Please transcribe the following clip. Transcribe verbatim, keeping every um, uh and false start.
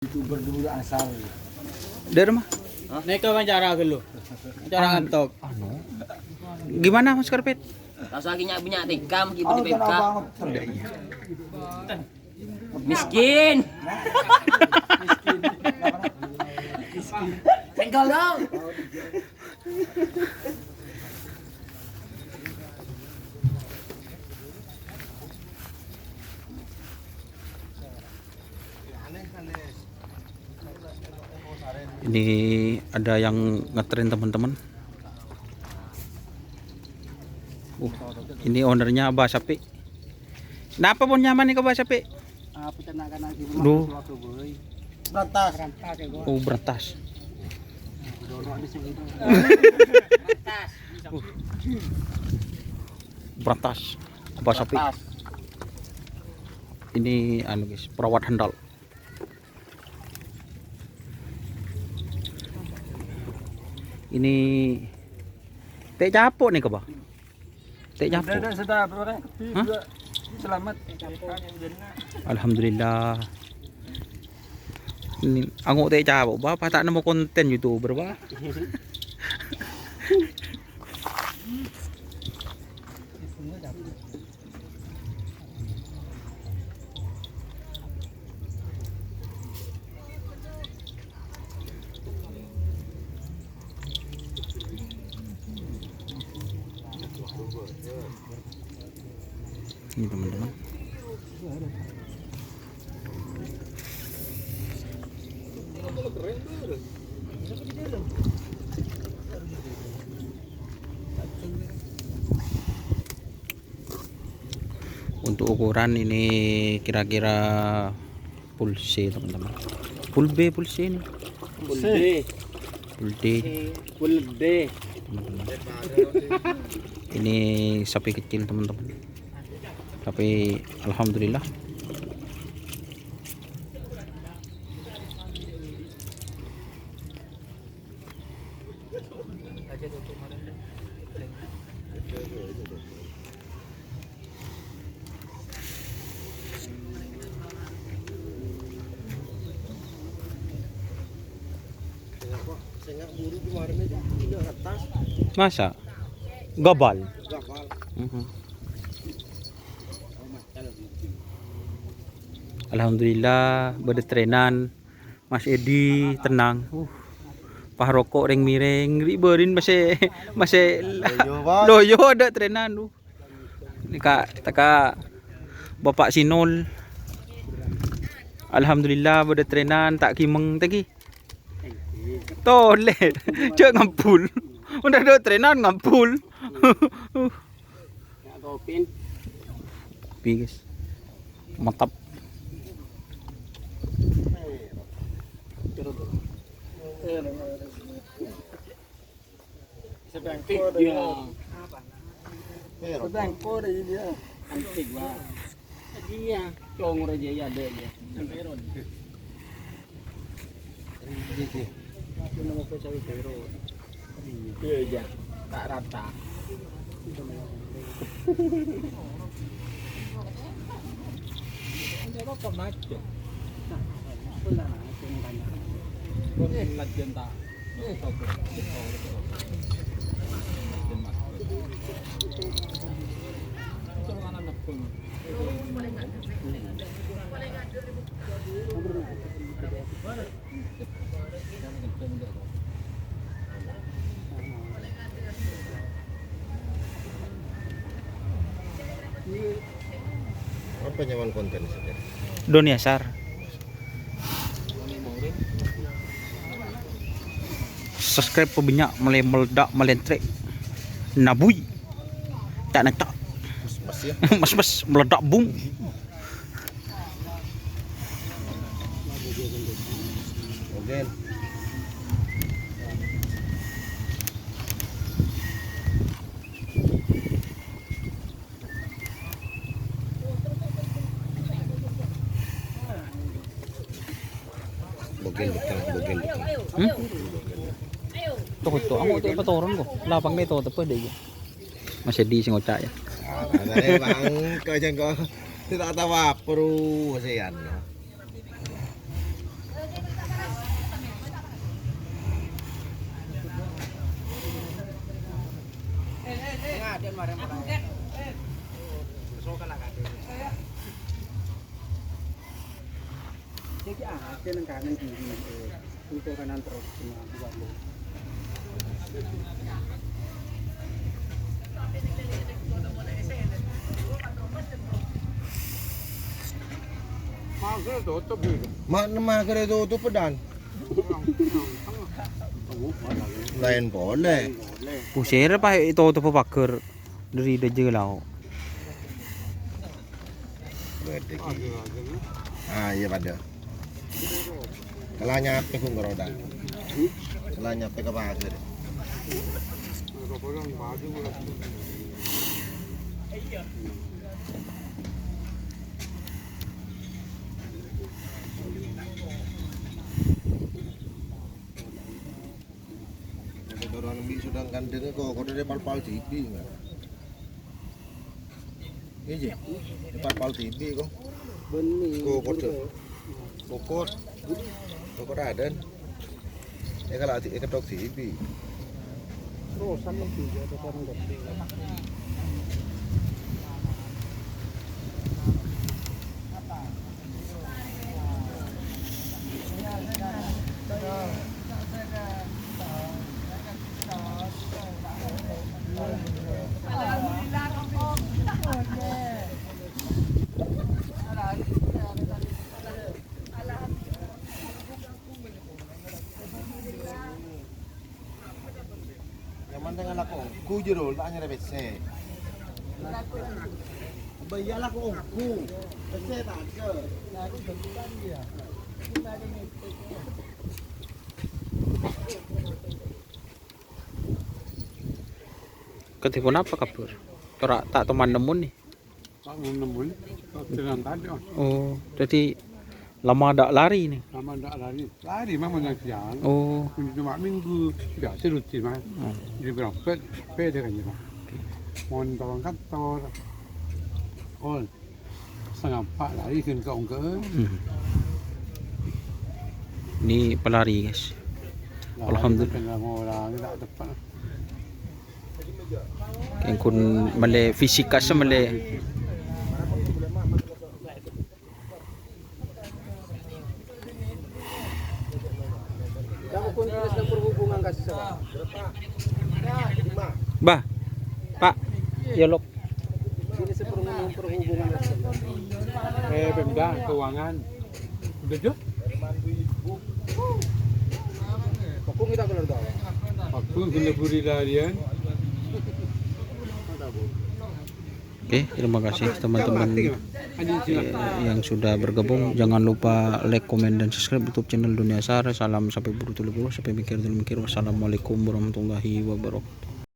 YouTuber dulu asal. Dari mana? Hah? Neka wawancara dulu. Wawancara Ah, ngantok. Anu. Gimana, Mas Karpet? Rasa ki nyak-, nyak tikam, ki budi Oh, kenapa? Miskin. Senggol dong. Ini ada yang ngetren, teman-teman. Uh, ini ownernya Abah Sapi. Napa pon nyaman nih, Abah Sapi? Ah, peternakan aja Duh. Suatu, boy. Berantas. Berantas ya, boy. Oh, berantas. Dorong di sini. Berantas. Uh. Berantas. Abah Sapi. Berantas. Ini anu, guys, perawat handal. Ini tè' capok nih, Bah? Tè' capok. Sudah, sudah, sudah, Bro. Hah? Selamat. Alhamdulillah. Ini angok tè' capok, Bah, pas ta' nemmo konten YouTuber, Bah. Ini, teman-teman. Untuk ukuran ini kira-kira full C, teman-teman. Full B, full C ini. Full D. Full D. Full D. Teman-teman. Ini sapi kecil, teman-teman. Tapi alhamdulillah. Masa? Gabal. Mhm. Alhamdulillah, bâdâ trènan. Mas Edi tenang. Uh. Pas roko' rèng-mirèng, ri' bârin masè, masè loyo, Bos. Loyo adâ' trènan, uh. Nèka, tèka Bapak Sinul. Alhamdulillah, bâdâ trènan, ta' kimeng, tèki. Tolè, jhâ' ngampul. Mon adâ' trènan, ngampul. Uh. Ya, kopin. Kopi, guys. Mantap. Sedang kode. Sedang kode dia. Antik, Pak. Iya, congor aja ya ada ya. Sampai ron. Iya, iya. Tak rata. Enggak apa-apa, maju. Latihan tak. Apa nyaman konten sebenarnya? Dunia Sar. Subscribe pabânnya', malè meledak, malentrek. Nabui. Cak-necak. Mas, mas ya. Mas, mas, meledak, bung. Oke. Bogel bekal, bogel bekal. Hmm? Tuh, tuh, aku tuh petoron kok. Lapang nih tuh, tepe deh ya. Masih di sing ngocak ya. Ah, nah, emang kau jangan kau tidak tahu apa ru, kasihan. Ma', magher totop, Dan. Laèn polè. Pasèra pas ètotop paghâr dâri dâjâ lao'. Bâdâ ghi. Ah, iyâ, padâ. Kala nyapè ghun roda. Kala nyapè ka paghâr. Sedangkan dengan kok, kok dari pal-pal cipi, nggak? Iya, Ji. Pal-pal cipi, kok. Benih. Kok, kok, kok. Kok, kok ada. Eh, kalau di, eh, ketok cipi. Rusak lebih, ya, depan gede. Yang penting alako ongghu jero, ta' nyarè pèssè. Bâ iyâ alako ongghu. Pèssè ta' ada. Kadhi ponapa kabhâr? Tora ta' toman nemmo, nè? Ta' nemmo, ta' jalan tadi, oh. Oh, dhâddhi lama ndak lari, nè? Lama ndak lari. Lari mah mon siang. Oh. Cuma minggu, biasa rutin, mah. Hmm. Jadi berapa, sepeda kan, ya, mah. Mon tolong kantor. Oh, setengah empat lari ke ongke. Hmm. Ini pelari, guys. Lari, alhamdulillah. Tengah orang, tak tepat. Kèng ghun mellè fisik kassa mellè. Bah, Pak, ya, Lok. Eh, Pemda, keuangan. Bejo? Aku ngira keluarga. Aku guna buri larian. Oke, terima kasih teman-teman, eh, yang sudah bergabung. Jangan lupa like, komen, dan subscribe YouTube channel Dunia Sar. Salam sampai buru telu puluh, sampai mikir telu mikir. Wassalamualaikum warahmatullahi wabarakatuh.